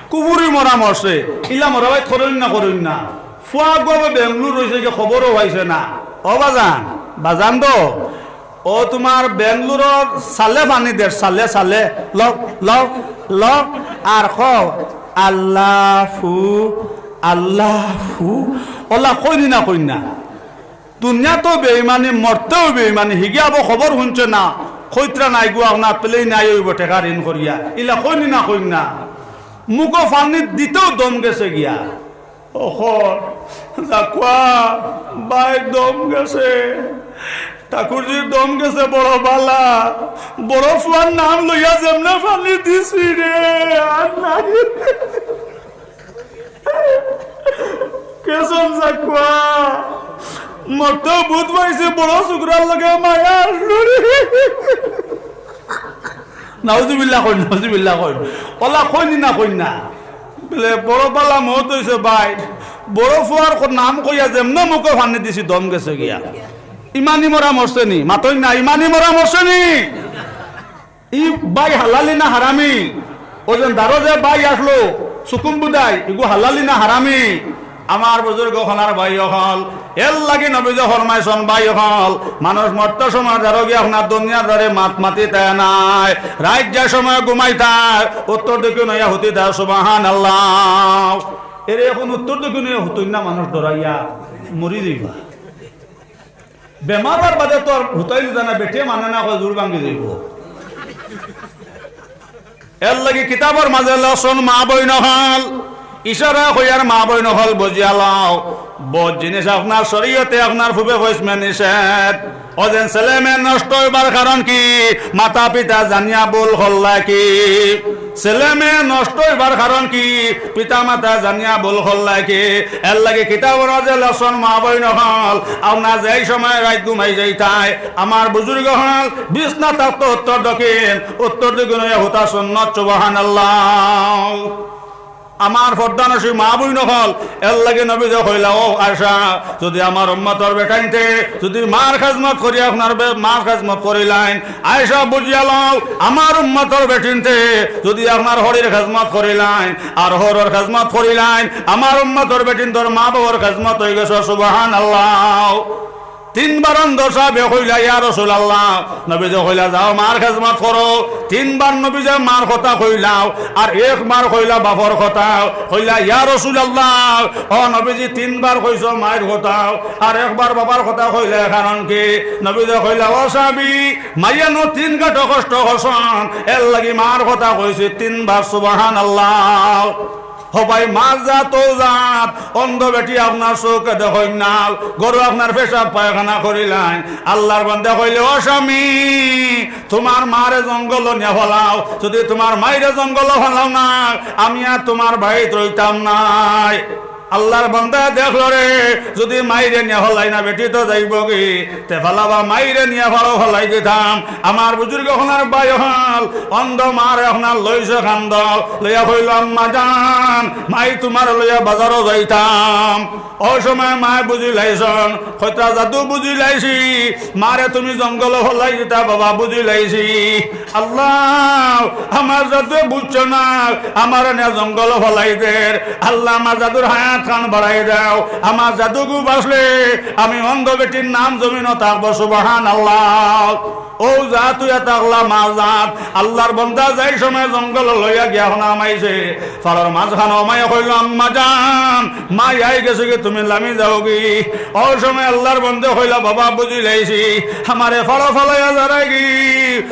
কুফুরি মরা মরছে। ইলা মরা বাইত করইন না, করইন না। ফুয়া গো বেঙ্গলুর রইছে গি, খবরও পাইছে না। ও বাজান, বাজান দো, ও তুমার বেঙ্গলুরর সালে পানি দের, সালে, সালে, লও, লও, লও, আর কও, আল্লাহ ফু, আল্লাহ ফু। অলা কইন নি না কইন না? দুনিয়াত তো বেইমানি, মরতেও বেইমানি। হিগিয়াবো খবর হুনছে না, কইতরা নাই গু, আপনার প্লেন নাই অইবো টেকা ঋণ করিয়া। ইলা কইন নি না কইন না? মুখো পানি দিতেও দম গেছে গিয়া। অখন যাকুয়া, বাইর দম গেছে, ঠাকুরজির দম গেছে বড় বালা। বড় ফুয়ার নাম লইয়া যেমনে পানি দিছি রে, আর নাই। গেছইন যাকুয়া। মরতেও বুঝ পাইছি, বড় ছুকরার লগে মায়া আসলো রে। নাউজুবিল্লাহ কইন, নাউজুবিল্লাহ কইন। অলা কইন নি না কইন না? বলে, বড় বালা মউত অইছে ভাই। বড় ফুয়ার ক-, নাম কইয়া যেমনে মুখো পানি দিছি, দম গেছে গিয়া। ইমানি মরা মরছে নি? মাতইন না, ইমানি মরা মরছে নি? ই ভাই হালালি না হারামি? অউ যেন দারো যে ভাই আসলো, সুকুম বুদাই, ইগু হালালি না হারামি? আমার বুজুর্গ অকল আর ভাই অকল, এরলাগি নবীজি ফরমাইছইন, ভাই অকল, মানুষ মরতে সময় দারো গিয়া আপনার দুনিয়ার দারে মাত মাতিতা নায়, রাইত যে সময় ঘুমাইতা, উত্তর দিকে নইয়া হুতিতা, সুবহানাল্লাহ। এরে অখন উত্তর দিকে নইয়া হুতইন না, মানুষ ডরাইয়া মরি যাইবা। বেমারর বাদে তো আর হুতাইল জানা বেটে মানে না, কয় জোর ভাঙ্গি যাইবো। এরলাগি কিতাবর মাঝে লেখছইন, মা বইন অকল, ইশারা কইয়ার মা বইন অকল বুঝিয়া লও, বউত জিনিস আপনার শরীয়তে আপনার পূর্বে কইছমে নিষেধ। অউ যেন ছেলে মেয়ে নষ্ট অইবার কারণ কি? মাতা পিতা জানিয়া ভুল করলা কি? ছেলে মেয়ে নষ্ট অইবার কারণ কি? পিতা মাতা জানিয়া ভুল করলায় কি? এরলাগি কিতাবর মাঝে লেখছইন, মা বইন অকল, আপনারা যেই সময় রাইত ঘুমাই যাইতায়, আমার বুজুর্গ অকল, বিছনা থাকতো উত্তর দক্ষিণ, উত্তর দক্ষিণ অইয়া হুতা সুন্নত, সুবহানাল্লাহ। আমার পর্দানশীন মা বইন অকল, এরলাগি নবীজিয়ে কইলা, "ও আয়েশা, যুদি আমার উম্মতর বেটাইন্তে যুদি মার খেজমত করি, আপনার বে-, মার খেজমত করিলাইন, আয়েশা বুঝিয়া লও, আমার উম্মতর বেটিন্তে যুদি আপনার হড়ির খেজমত করিলাইন, আর হড়র খেজমত করিলাইন, আমার উম্মতর বেটিন্তর মা বাবার খেজমত অইগেছে।" সুবহানাল্লাহ। তিনবার অন্ধ সাহাবী কইলা, "ইয়া রাসুলাল্লাহ।" নবীজিয়ে কইলা, "যাও, মার খেজমত করো।" তিনবার নবীজিয়ে মার কথা কইলা, আর একবার কইলা বাপর কথা। কইলা, "ইয়া রাসুলাল্লাহ, ও নবীজি, তিনবার কইছো মাইর কথা, আর একবার বাবার কথা কইলে, কারণ কি?" নবীজিয়ে কইলা, "ও সাহাবী, মাইয়ানু তিন গাটো কষ্ট করছইন, এরলাগি মার কথা কইছি তিনবার।" সুবহানাল্লাহ। ও ভাই, মার জাত অউ জাত, অন্ধ বেটি আপনার চউখে দেখইন না, ঘরো আপনার পেশাব পায়খানা করিলাইন। আল্লার বান্দায় কইলে, "ও স্বামী, তুমার মারে জঙ্গলো নিয়া ফালাও, যুদি তুমার মাইরে জঙ্গলো ফালাও না, আমি আর তুমার বাড়িত রইতাম নায়।" আল্লার বান্দায় দেখলো রে, যুদি মাইরে নিয়া ফালাই না, বেটি তো যাইবোগি, তে ফালাবা, মাইরে নিয়া ফালাও, ফালাই দিতাম। আমার বুজুর্গ অকল, ভাই অকল, অন্ধ মারে আপনার লইছে কান্দো, লইয়া কইলো, "আম্মা জান, মাই তুমারে লইয়া বাজারো যাইতাম।" অউ সময় মায় বুঝিলাইছইন, কইতরা, "জাদু বুঝিলাইছি, মারে তুমি জঙ্গলো ফালাই দিতা বাবা, বুঝিলাইছি।" আল্লাহ, আমার জাদুয়ে বুঝছে না, আমারে নিয়া জঙ্গলো ফালাই দের। আল্লাহ, আমার জাদুর হায়াত খান বাড়াই দেও, আমার জাদুগু বাঁচলে আমি অন্ধ বেটির নাম জমিনো থাকবো। সুবহানাল্লাহ। অউ জাত অইয়া থাকলা মার জাত। আল্লার বান্দা যাই সময় জঙ্গলো লইয়া গিয়া হনা মাইছে, ফাড়র মাঝখানো মায়ে কইলো, "আম্মা জান, মাই আইগেছেগি, তুমি লামি যাওগি।" অউ সময় আল্লার বান্দায় কইলা, "বাবা, বুঝিলাইছি, আমারে ফাড়ো ফালাইয়া যারায়গি।"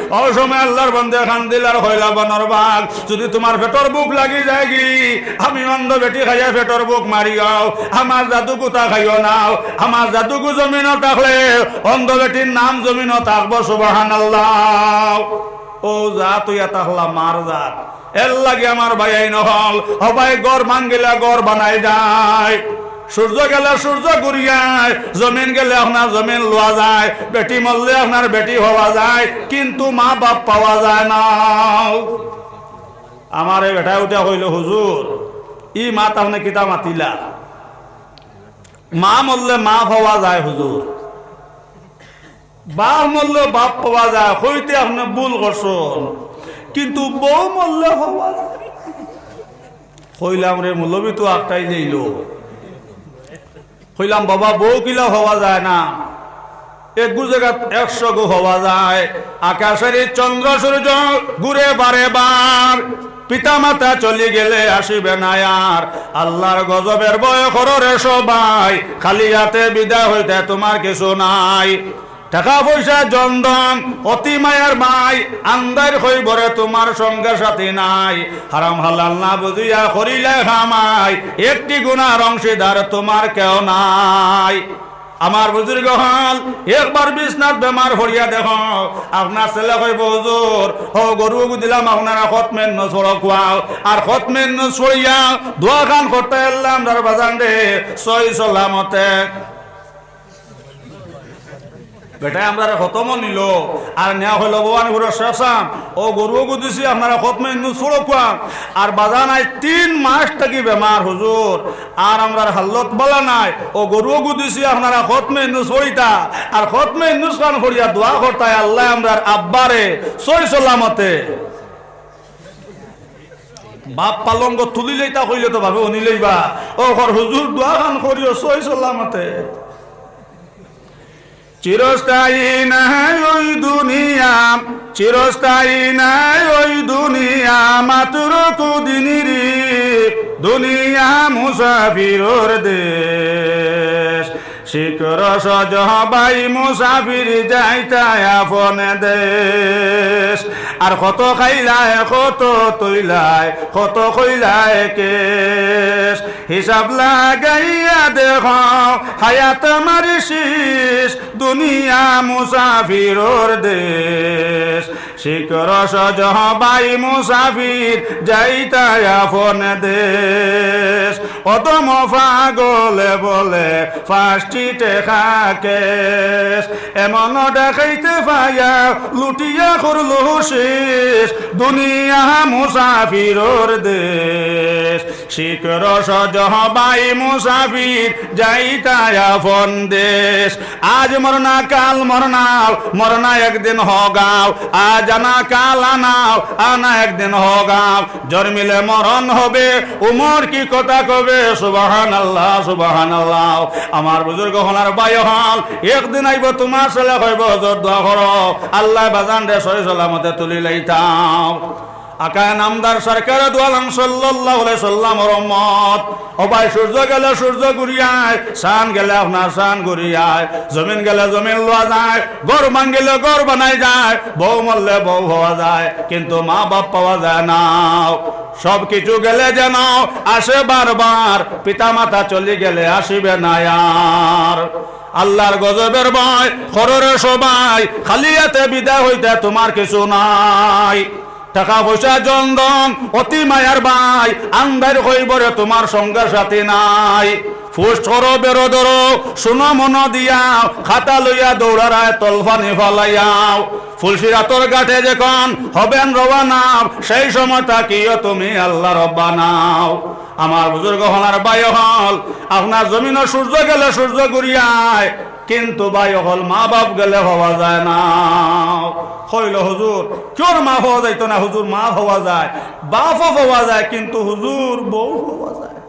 অউ সময় আল্লার বান্দায় কান্দিলা আর কইলা, "বনর বাঘ, যুদি তুমার পেটর ভুক লাগি যায়গি, আমি অন্ধ বেটি খাইয়া পেটর ভুক মারিয়াও, আমার জাদুগুতা খাইও নাও, আমার জাদুগু জমিনো থাকলে অন্ধ বেটির নাম জমিনো থাকবো।" সুবহানাল্লাহ। অউ জাত অইয়া থাকলা মার জাত। এরলাগি আমার ভাইয়াইন অকল, ও ভাই, ঘর ভাঙ্গিলে ঘর বানাই যায়, সূর্য গেলে সূর্য ঘুরিয়ায়, জমিন গেলে আপনার জমিন লওয়া যায়, বেটি মরলে আপনার বেটি পাওয়া যায়, কিন্তু মা বাপ পাওয়া যায় না। আমারে বেটায় উঠিয়া কইলো, "হুজুর, ই মাত আপনে কিতা মাতিলা? মা মরলে মা পাওয়া যায় হুজুর, বাপ মরলে বাপ পাওয়া যায়, কইতে আপনে ভুল করছইন, কিন্তু বউ মরলে পাওয়া যায়।" কইলাম, "রে মৌলবি তো আটকাই দিল।" কইলাম, "বাবা, বউ কিলা পাওয়া যায় না? একগু জাগাত একশো গু পাওয়া যায়। আকাশের এই চন্দ্র সূর্য ঘুরে বারে বার। পিতা মাতা চলি গেলে আসিবে না আর। আল্লার গজবের ভয় করো রে সবাই। খালি হাতে বিদায় হইতে তুমার কিছু নাই। টেকা পয়সা জনধন, অতি মায়ার ভাই, আন্দাইর কইবরে তুমার সঙ্গে সাথী নাই। হারাম হালাল না বুঝিয়া করিলে কামাই, একটি গুনার অংশীদার তুমার কেউ নাই।" আমার বুজুর্গ অকল, একবার বিছনাত বেমার পড়িয়া দেখো, আপনার ছেলে কইবো, "হুজুর, অউ গরুগু দিলাম আপনারা খতমে ইউনুস পড়ো কওয়াও, আর খতমে ইউনুস পড়িয়া দোয়া খান করতা আল্লায় আমরার বাজানরে সহি সালামতে।" বেটায় আমরারে খতমো নিলো, আর নিয়া কইলো, "ভবানীপুরর শেখ সাব, অউ গরুগু দিছি আপনারা খতমে ইউনুস পড়ো কওয়াও, আর বাজান আইজ তিন মাস থাকি বেমার হুজুর, আর আমরার হালত ভালা নাই, অউ গরুগু দিছি আপনারা খতমে ইউনুস পড়িতা, আর খতমে ইউনুস খান পড়িয়া দোয়া করতায় আল্লায় আমরার আব্বারে সহি সালামতে।" বাপ পালঙ্গ তুলিলাইতা কইলে তো বাপে হুনিলাইবা। অউ কর হুজুর দোয়া খান করিও সহি সালামতে। চিরস্থায়ী নায় ওই দুনিয়া, চিরস্থায়ী নায় ওই দুনিয়া, মাত্র কদিনরই দুনিয়া মুসাফিরর দেশ। শিকড় সহজ হবাই মুসাফির যাইতায় আপন দেশ। আর কত খাইলায়, কত তইলায়, কত কইলায় কেশ। হিসাব লাগাইয়া দেখো, হায়াত আমার শেষ, দুনিয়া মুসাফিরর দেশ। শিখর সজহ ভাই মুসাফির যাইতা আপন দেশ, অধম পাগলে বলে পাঁচটি টেকা ক্যাশ। এমন ডাকাইতে পাইয়া লুটিয়া করলো শেষ, দুনিয়া মুসাফিরর দেশ। শিখর সজহ ভাই মুসাফির যাইতা আপন দেশ। আজ মরনা কাল মরনাও, মরনা একদিন হগাও। আজ আনা কাল আনাও, আনা একদিন হগাও। জন্মিলে মরণ হবে, উমর কি কথা কবে? সুবহানাল্লাহ, সুবহানাল্লাহ। আমার বুজুর্গ অকল আর ভাই অকল, একদিন আইবো তুমার ছেলে কইবো, "হজরত দোয়া করো, আল্লায় বাজানরে সহি সালামতে তুলি লইতাম।" আকায়ে নামদার সরকারে দু আলম সাল্লাল্লাহু আলাইহি সাল্লামর উম্মত। ও ভাই, সূর্য গেলে সূর্য ঘুরিয়ায়, চান গেলে আপনার চান ঘুরিয়ায়, জমিন গেলে জমিন লওয়া যায়, ঘর ভাঙ্গিলে ঘর বানাই যায়, বউ মরলে বউ পাওয়া যায়, কিন্তু মা বাপ পাওয়া যায় না। সব কিছু গেলে যেন আসে বারবার, পিতা মাতা চলি গেলে আসিবে না আর। আল্লাহর গজবের ভয় করো রে সবাই, খালি হাতে বিদায় হইতে তুমার কিছু নাই। টেকা পয়সা জন ধন অতি মায়ার ভাই, আন্দাইর কইবরে তুমার সঙ্গে সাথী নাই। ফুস করো বেরো ধরো, শুনো মন দিয়া, খাতা লইয়া দৌড়ারায় তলফানি ফালাইয়াও। ফুলসিরাতর ঘাটে যখন হবেন রওয়ানা, সেই সময় থাকিও তুমি আল্লাহ রব্বানাও। আমার বুজুর্গ অকল আর ভাই অকল, আপনার জমিনো সূর্য গেলে সূর্য ঘুরিয়ায়, কিন্তু ভাই অকল মা বাপ গেলে পাওয়া যায় না। কইল, "হুজুর, কিওর মা পাওয়া যাইতো না?" হুজুর, মা পাওয়া যায়, বাপও পাওয়া যায়, কিন্তু হুজুর, বউ পাওয়া যায় না।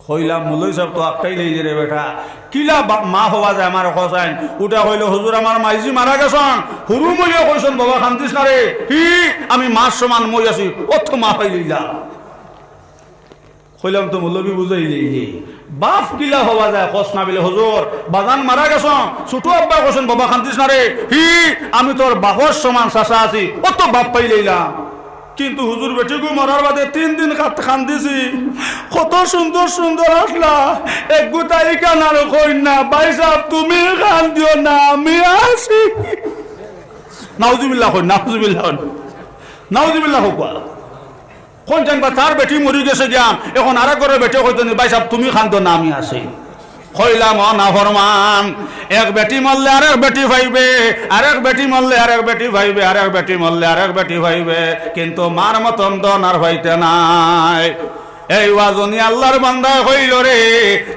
কইলাম, "মৌলভী সাব তো আটকাই লইলে রে বেটা, কিলা বা-, মা পাওয়া যায় আমারে কছাইন?" উটা কইল, "হুজুর, আমার মাইজি মারা গেছন, হুরু মইয়া কইছন, 'বাবা কান্দিস না রে, হি, আমি মার সমান মই আছি, অত মা পাই লইলাম।'" কইলাম, "তো মৌলভী বুঝাই দেই যে বাপ কিলা পাওয়া যায়, কছ না?" বলে, "হুজুর, বাজান মারা গেছন, ছোট আব্বা কইছন, 'বাবা কান্দিস না রে, হি, আমি তোর বাপর সমান চাচা আছি, অত বাপ পাই লইলাম।'" কিন্তু হুজুর, বেটিগু মরার বাদে তিন দিন কাত-, কান্দিছি। কত সুন্দর সুন্দর আসলা, একগু তাই কানার কইন না, "ভাই সাব, তুমি কান্দিও না, আমি আছি।" নাউজুবিল্লাহ কইন, নাউজুবিল্লাহ কইন, নাউজুবিল্লাহ কউক্কা। কইন জানবা, তার বেটি মরি গেছে গিয়া, এখন আরেক ঘরর বেটি কইতো নি, "ভাই সাব, তুমি কান্দো না, আমি আছি।" কইলাম, "ও নাফরমান, এক বেটি মরলে আরেক বেটি পাইবে, আরেক বেটি মরলে আরেক বেটি পাইবে, আরেক বেটি মরলে আরেক বেটি পাইবে, কিন্তু মার মতন ধন আর পাইতে নাই।" এই ওয়াজ হুনি আল্লাহর বান্দায় কইল রে,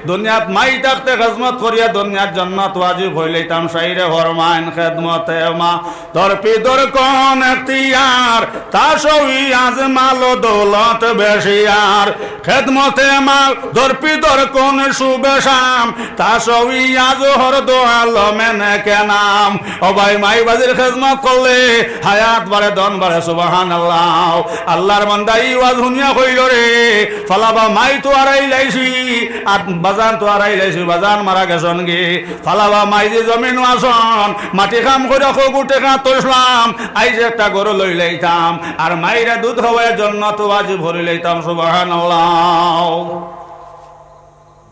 দুনিয়াত মাই থাকতে খেদমত করিয়া দুনিয়ার জন্নত ওয়াজিব অইলাইতাম, সাইরে ফরমাইন, "খেদমতে মা দরপি দর কোন এখতিয়ার, তা সই আজ মাল দৌলত বেশিয়ার। খেদমতে মা দরপি দর কোন শুভে শাম, তা সই আজ হর দো আলমে নেকে নাম।" ও ভাই, মাই বাজির খেদমত করলে হায়াত বাড়ে, ধন বাড়ে, সুবহানাল্লাহ। আল্লাহর বান্দা ই ওয়াজ হুনিয়া কইল রে, "ফালাবা মাই তো আরাই লাইছি, আর বাজান তো আরাই লাইছি, বাজান মারা গেছন গি।" ফালাবা মাই যে জমিনো আছন, মাটি কাম কইরা কগু টেকা তৈছলাম, আইজ একটা ঘর লইলাইতাম, আর মাইরে দুধ খাওয়াইয়া জন্নত ওয়াজিব করিলাইতাম। সুবহানাল্লাহ।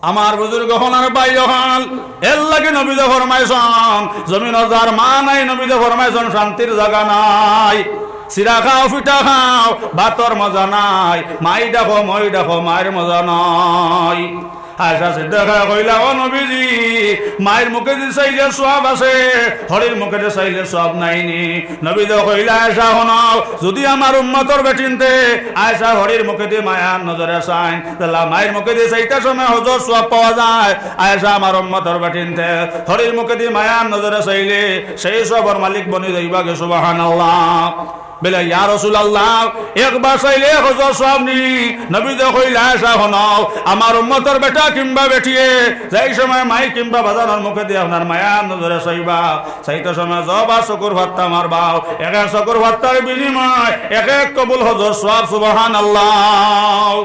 আমার বুজুর্গ অকল আর ভাই অকল, এরলাগি নবীয়ে ফরমাইছন, জমিনো যার মা নাই, নবীয়ে ফরমাইছন, শান্তির জাগা নাই। চিরা খাও, পিঠা খাও, ভাতর মজা নাই, মাই ডাকো, মই ডাকো, মাইর মজা নাই। আয়েশা সিদ্দিকায় কইলা, "ও নবীজি, মাইর মুখেদি চাইলে সওয়াব আছে, হরির মুখেদি চাইলে সওয়াব নাই নি?" নবীয়ে কইলা, "আয়েশা, হুনো, যুদি আমার উম্মতর বেটিন্তে আয়েশা হরির মুখেদি মায়ার নজরে চাইন, তাইলে মাইর মুখেদি চাইতা সময় হজর সওয়াব পাওয়া যায়। আয়েশা আমার উম্মতর বেটিন্তে হরির মুখেদি মায়ার নজরে চাইলে সেই সওয়াবর মালিক বনি যাইবা গি।" সুবহানাল্লাহ। বলে, "ইয়া রাসূলুল্লাহ, একবার চাইলে এক হজর সওয়াব নি?" নবীয়ে কইলা, "আয়েশা, হুনো, আমার উম্মতর বেটা কিংবা বেটিয়ে যেই সময় মাই কিংবা বাজানর মুখেদি আপনার মায়ার নজরে চাইবা, চাইতা সময় জবা চকুর পাত্তা মারবাও, এক এক চকুর পাত্তার বিনিময়ে এক এক কবুল হজর সওয়াব।" সুবহানাল্লাহ।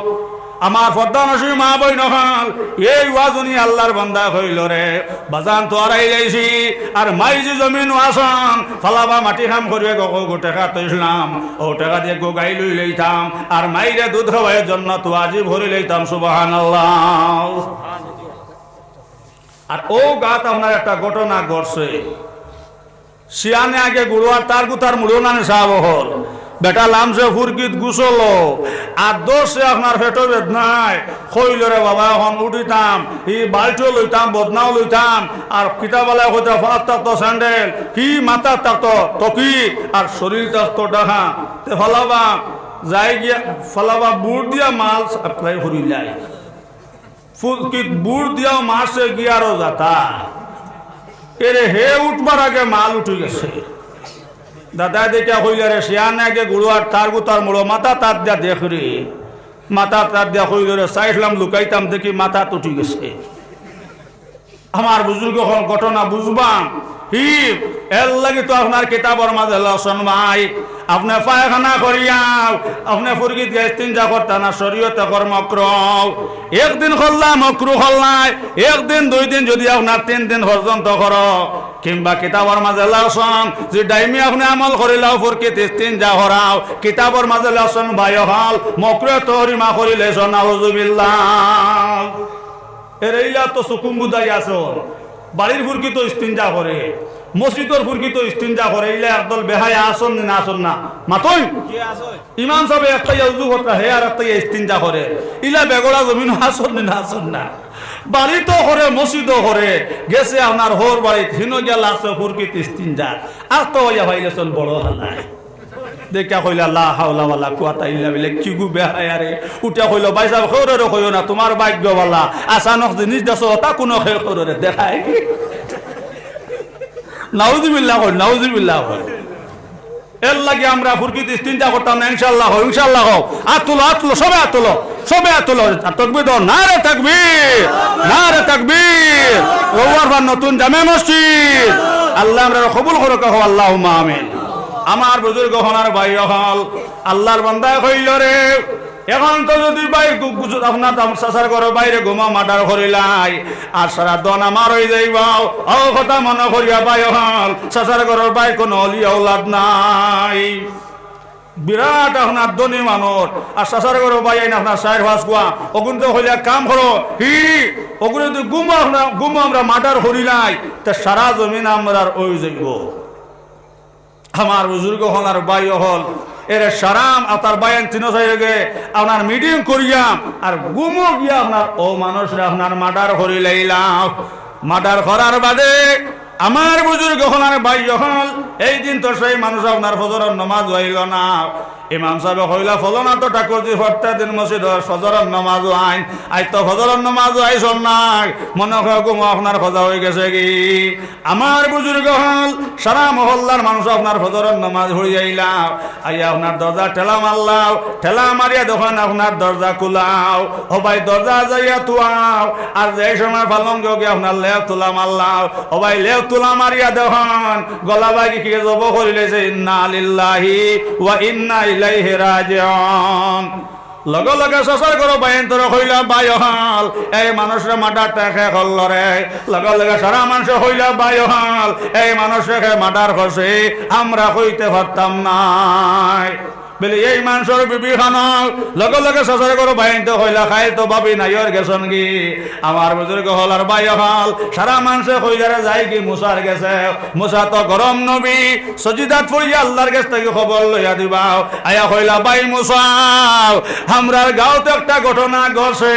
আমার পর্দানশীন মা বইন অকল, এই ওয়াজ হুনি আল্লাহর বান্দা কইল রে, বাজান তো আরাই লাইছি, আর মাই যে জমিনো আছন, ফালাবা মাটি কাম করিয়া গো, গো, গো টেকা তৈছলাম, অউ টেকা দিয়া গো গাই লইলাইতাম, আর মাইরে দুধ খাওয়াইয়া জন্নত ওয়াজিব করিলাইতাম। সুবহানাল্লাহ। আর অউ গাত আপনার একটা ঘটনা ঘটছে। শিয়ানে আগে গুড়ো আর তার গুতার মুড়ো নানি সাব অকল। বেটা লামছে ফুরকিত গুছলো, আর ধরছে আপনার পেটো বেদনায়। কইল, "রে বাবা, অখন উঠিতাম, ই বালটিও লইতাম, বদনাও লইতাম, আর কিতা বালায় কইতা, পাত থাকতো স্যান্ডেল, কি মাথা থাকতো টকি, আর শরীর থাকতো ঢাকা।" তে ফালাবা যাই গিয়া, ফালাবা বুট দিয়া মাল সাপ্লাই করিলাই। ফুরকিত বুট দিয়াও মারছে গিয়ারও যাতা। এরে হে উঠবার আগে মাল উঠি গেছে। দাদায় দেখিয়া কইলা, "রে শিয়ানে আগে গুড়ো আর তার গুতার মুড়ো, মাথা তাত দিয়া দেখ রে।" মাথা তাত দিয়া কইল, "রে চাইছিলাম লুকাইতাম, দেখি মাথাত উঠি গেছে।" আমার বুজুর্গ অকল ঘটনা বুঝবা, হি, এর লাগি তো আপনার কিতাবর মাঝে লেখছইন ভাই, আপনে পায়খানা করিয়াও, আপনে ফুরকিত গিয়া ইস্তিনজা করতা না, শরীয়তে কর মকরু। একদিন করলা মকরু করলায়, একদিন দুই দিন যদি আপনার তিন দিন পর্যন্ত করো, কিংবা কিতাবর মাঝে লেখছইন যে ডাইমি আপনে আমল করিলাও ফুরকিত ইস্তিনজা করাও, কিতাবর মাঝে লেখছইন ভাই অকল মকরু তহরিমা করিলাইছো, নাউজুবিল্লাহ। এরে ইলা তো চকুম বুদাই আছইন। বাড়ির ফুরকিত ইস্তিনজা করে, মসজিদর ফুরকিত ইস্তিনজা করে, ইলা একদল বেহায়া আছইন নি না আছইন না? মাতইন। ইমাম সাবে একটা ইয়া উজু করতা, হে আর একটা ইয়া ইস্তিনজা করে। ইলা বেগড়া জমিন আছইন নি না আছইন না? বাড়িত করে, মসজিদও করে, গেছে আপনার হউর বাড়িত, হিনো গিয়া লাগছে ফুরকিত ইস্তিনজা। আর তো ইয়া পাইলেছইন বড় হালায়। দেখিয়া কইলা, "লা হাওলা ওয়ালা কুওয়াতা ইল্লা বিল্লাহ।" কি গু বেহায়া রে? উঠিয়া কইল, "ভাইসাব, কেউরে কইও না, তুমার ভাগ্য ভালা, আচানক জিনিস দেখছো, অতা কুনু কেউরে দেখায়।" নাউজুবিল্লাহ কইন, নাউজুবিল্লাহ কইন। এর লাগি আমরা ফুরকিত ইস্তিনজা করতাম না, ইনশাআল্লাহ কও, ইনশাআল্লাহ কও। আত তুলো, আত তুলো, সবে আত তুলো, সবে আত তুলো। আর তকবীর দেও, নারে তকবীর, নারে তকবীর। রউয়ার পার নতুন জামে মসজিদ। আল্লায় আমরারে কবুল করউক্কা, কও আল্লাহুম্মা আমিন। আমার বুজুর্গ অকল আর ভাই অকল, আল্লার বান্দায় কইল, "রে, অখন তো যদি ভাই গু-, গু-, আপনার তো আমার চাচার ঘরর ভাইরে গুমো মার্ডার করিলাই, আর সারা ধন আমার অইযাইবো।" অউ কথা মনো করিয়া ভাই অকল, চাচার ঘরর ভাইর কুনু অলি আওলাদ নাই। বিরাট আপনার ধনী মানুষ, আর চাচার ঘরর ভাইয়াইন আপনার চাইর পাঁচ গুয়া, অগুনতে কইলা, "কাম করো, হি, অগুনরে যদি গুমো আমরা, গুমো আমরা মার্ডার করিলাই, তে সারা জমিন আমরার অইযাইবো।" আমার বুজুর্গ অকল আর ভাই অকল, এরে সারাম আর তার ভাইয়াইন তিনো চাইরোগে আপনার মিটিং করিয়া আর গুমো গিয়া আপনার অউ মানুষরে আপনার মার্ডার করিলাইলাও। মার্ডার করার বাদে আমার বুজুর্গ অকল আর ভাই অকল, এই দিন তো সেই মানুষ আপনার ফজরর নমাজ অইলো না। ইমাম সাবে কইলা, "ফলনা তো ঠাকুরজি প্রত্যেক দিন মসজিদো ফজরর নমাজ অয়, আইজ তো ফজরর নমাজ অইছে না, মনো কয় গুমো আপনার কাজা অইগেছেগি।" আমার বুজুর্গ অকল, সারা মহল্লার মানুষ আপনার ফজরর নমাজ পড়িয়া আইলাও, আইয়া আপনার দরজা ঠেলা মারলাও, ঠেলা মারিয়া দেখইন আপনার দরজা খুলাও। ও ভাই, দরজা যাইয়া তুয়াও, আর যে সময় পালঙ্গো গিয়া আপনার লেপ তুলা মারলাও, ও ভাই, লেপ তুলা মারিয়া দেখইন গলা ভাগি কে জবো করিলাইছে, ইন্না লিল্লাহি ওয়া ইন্না ইলাইহি রাজিউন। লগে লগে চাচার ঘরর ভাইয়াইন্তরে কইলা, "ভাই অকল, এই মানুষরে মার্ডারটা কে করলো রে?" লগে লগে সারা মানষে কইলা, "ভাই অকল, এই মানুষরে কে মার্ডার করছে, আমরা কইতে পারতাম নায়।" বলে, "এই মানুষর বিবি খানো।" লগে লগে চাচার ঘরর ভাইয়াইন্তে কইলা, "কাইল তো ভাবি নাইওর গেছইনগি।" আমার বুজুর্গ অকল আর ভাই অকল, সারা মানষে কইলা, "রে যাইগি মুসার গেছে, মুসা তো গরম নবী, সজিদাত পড়িয়া আল্লার গেছ থাকি খবর লইয়া দিবাও।" আইয়া কইলা, "ভাই মুসাও, আমরার গাঁওত একটা ঘটনা ঘটছে,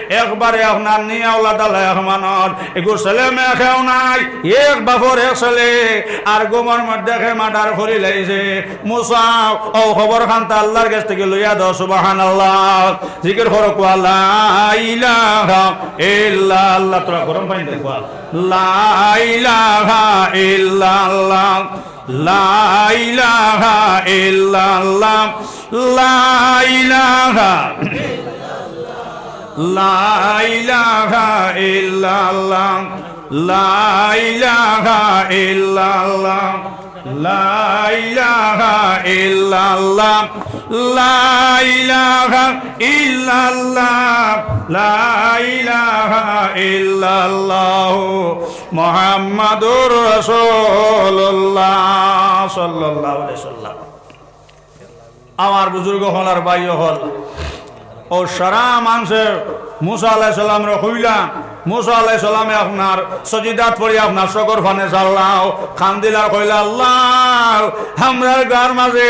একবারে আপনার নি আওলাদ আলা এক মানুষ, এগু ছেলে মেয়ে কেউ নাই, এক বাপর এক ছেলে, আর গুমর মধ্যে কে মার্ডার করিলাইছে। মুসাও, অউ খবর খানতা আল্লার গেছ থাকি লইয়া দেও।" সুবহানাল্লাহ। জিকির করো, কও, লা ইলাহা ইল্লাল্লাহ। তোরা গরম পানি দে, কও, লা ইলাহা ইল্লাল্লাহ। লা ইলাহা ইল্লাল্লাহ, লা ইলাহা, লা ইলাহা ইল্লাল্লাহ, লা ইলাহা ইল্লাল্লাহ, লা ইলাহা ইল্লাল্লাহ, লা ইলাহা ইল্লাল্লাহ, লা ইলাহা ইল্লাল্লাহ। মুহাম্মাদুর রাসূলুল্লাহ সাল্লাল্লাহু আলাইহি ওয়াসাল্লাম। আমার বুজুর্গ অকল আর ভাই অকল, অউ সারা মানষে মুসা আলাইহিস সালামরে কইলা, মুসা আলাইহিস সালামে আপনার সজিদাত পড়িয়া আপনার চকুর পানি ছাড়লা, কান্দিলা আর কইলা, "আল্লাহ, আমরার গার মাঝে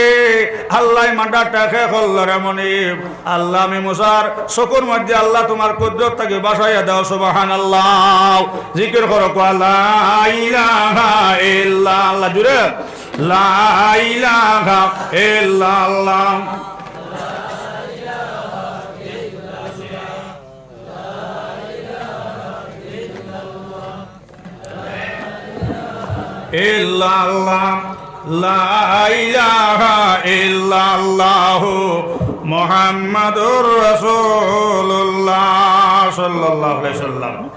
আল্লায় মার্ডারটা কে করলো রে মনিব? আল্লাহ, আমি মুসার চকুর মধ্যে আল্লাহ তুমার কুদরত থাকি বাঁচাইয়া দেও।" সুবহানাল্লাহ। জিকির করো, কও, "লা ইলাহা ইল্লাল্লাহ।" জুরে, "লা ইলাহা ইল্লাল্লাহ।" ইল্লাল্লাহ, লা ইলাহা ইল্লাল্লাহু মুহাম্মাদুর রাসূলুল্লাহ সাল্লাল্লাহু আলাইহি সাল্লাম।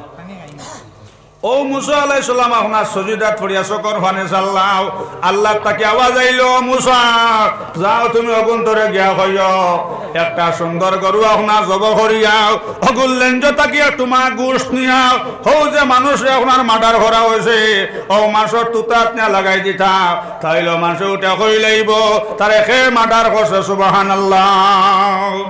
ও মুসা আলাইহিস সালাম, আপনার সজিদাত পড়িয়া চকুর পানি ছাড়লা, আল্লাহ থাকি আওয়াজ আইলো, "মুসা, যাও তুমি অগুন্তরে গিয়া কইও, একটা সুন্দর গরু আপনার জবো করিয়া, অগুর লেঞ্জ থাকি একটুমা গুস্ত নিয়া, হউ যে মানুষরে আপনার মার্ডার করা অইছে, অউ মানষর তুতাত নিয়া লাগাই দিতা, তাইলে মানষে উঠে কইলাইবো, তারে কে মার্ডার করছে।" সুবহানাল্লাহ।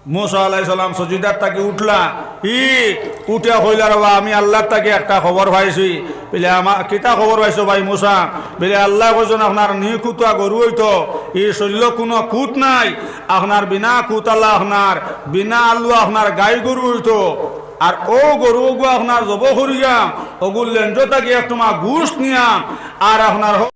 মুসা আলাইহিস সালাম সজিদাত থাকি উঠলা, ই উঠিয়া কইলা, "রে বা, আমি আল্লাহর থাকি একটা খবর পাইছি।" বলে, "আমা-, কিতা খবর পাইছো ভাই মুসা?" বলে, "আল্লায় কইছইন আপনার নি কুতা গরু অইতো, ই শইল্লো কুনু কুত নাই, আপনার বিনা কুত আলা, আপনার বিনা আলু আপনার গাই গরু অইতো, আর অউ গরু অগু আপনার জবো করিয়া, অগুর লেঞ্জ থাকি একটুমা গুস্ত নিয়া, আর আপনার হ-"